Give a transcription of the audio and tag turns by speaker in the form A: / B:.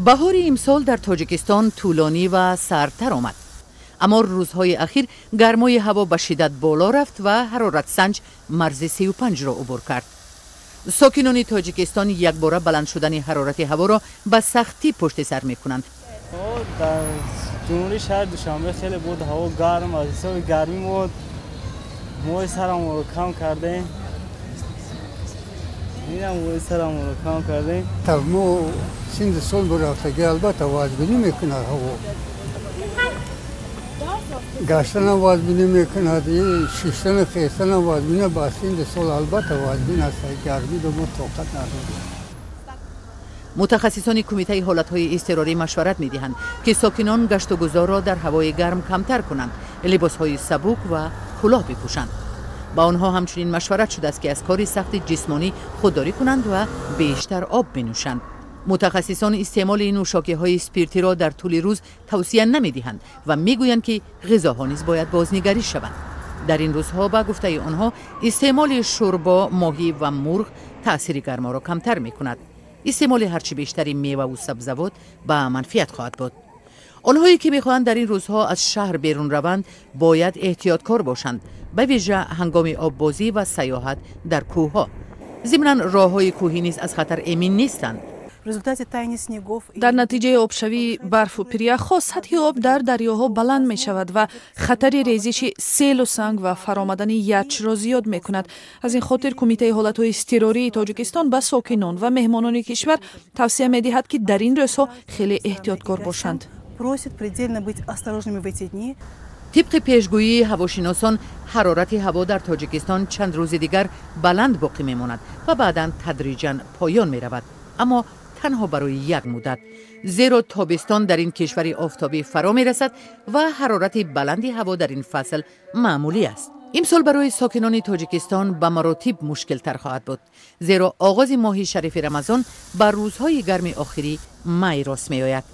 A: Баҳори имсол дар Тоҷикистон тӯлонӣ ва сардтар омад, аммо рӯзҳои ахир гармои ҳаво ба шиддат боло рафт ва ҳароратсанҷ марзи 35-ро убур кард. Сокинони Тоҷикистон якбора баланд шудани ҳарорати ҳаворо ба сахтӣ пушти сар мекунанд.
B: Дар ҷумҳурии шаҳри Душанбе хеле буд ҳаво гарм. Аз ҳисоби гармӣ мо мӯи сарамонро кам кардем, инам мӯи сарамонро кам кардем.
C: Мо синни сол бурафтагӣ, албатта, вазбинӣ мекунад, ҳаво гаштанам вазбинӣ мекунад, шиштану хестанам вазбина. Ба синни сол, албатта, вазбин аст. Гармиро мо тоқат надорем.
A: Мутахассисони Кумитаи ҳолатҳои изтирорӣ машварат медиҳанд, ки сокинон гаштугузорро дар ҳавои гарм камтар кунанд, либосҳои сабук ва кӯлоҳ бипӯшанд. Ба онҳо ҳамчунин машварат шудааст, ки аз кори сахти ҷисмонӣ худдорӣ кунанд ва бештар об бинӯшанд. Мутахассисон истеъмоли нӯшокиҳои спиртиро дар тӯли рӯз тавсия намедиҳанд ва мегӯянд, ки ғизоҳо низ бояд бознигарӣ шаванд. Дар ин рӯзҳо, ба гуфтаи онҳо, истеъмоли шӯрбо, моҳӣ ва мурғ таъсири гарморо камтар мекунад. Истеъмоли ҳарчи бештари меваву сабзавот ба манфиат хоҳад буд. Онҳое ки мехоҳанд дар ин рӯзҳо аз шаҳр берун раванд, бояд эҳтиёткор бошанд, ба вижа ҳангоми оббозӣ ва сайёҳат дар кӯҳҳо. Зимнан, роҳҳои кӯҳӣ низ аз хатар эмин нестанд.
D: Дар натиҷаи обшавии барфу пиряхҳо сатҳи об дар дарёҳо баланд мешавад ва хатари резиши селу санг ва фаромадани ячро зиёд мекунад. Аз ин хотир Кумитаи ҳолатҳои изтирории Тоҷикистон ба сокинон ва меҳмонони кишвар тавсия медиҳад, ки дар ин рӯзҳо хеле эҳтиёткор бошанд.
E: Просит предельно быть осторожными в эти дни.
A: Тибқи пешгӯии ҳавошиносон, ҳарорати ҳаво дар Тоҷикистон чанд рӯзи дигар баланд боқӣ мемонад ва баъдан тадриҷан поён меравад, аммо танҳо барои як муддат, зеро тобистон дар ин кишвари офтобӣ фаро мерасад ва ҳарорати баланди ҳаво дар ин фасл маъмулӣ аст. Имсол барои сокинони Тоҷикистон ба маротиб мушкилтар хоҳад буд, зеро оғози моҳи шарифи Рамазон ба рӯзҳои гарми охири май рост меояд.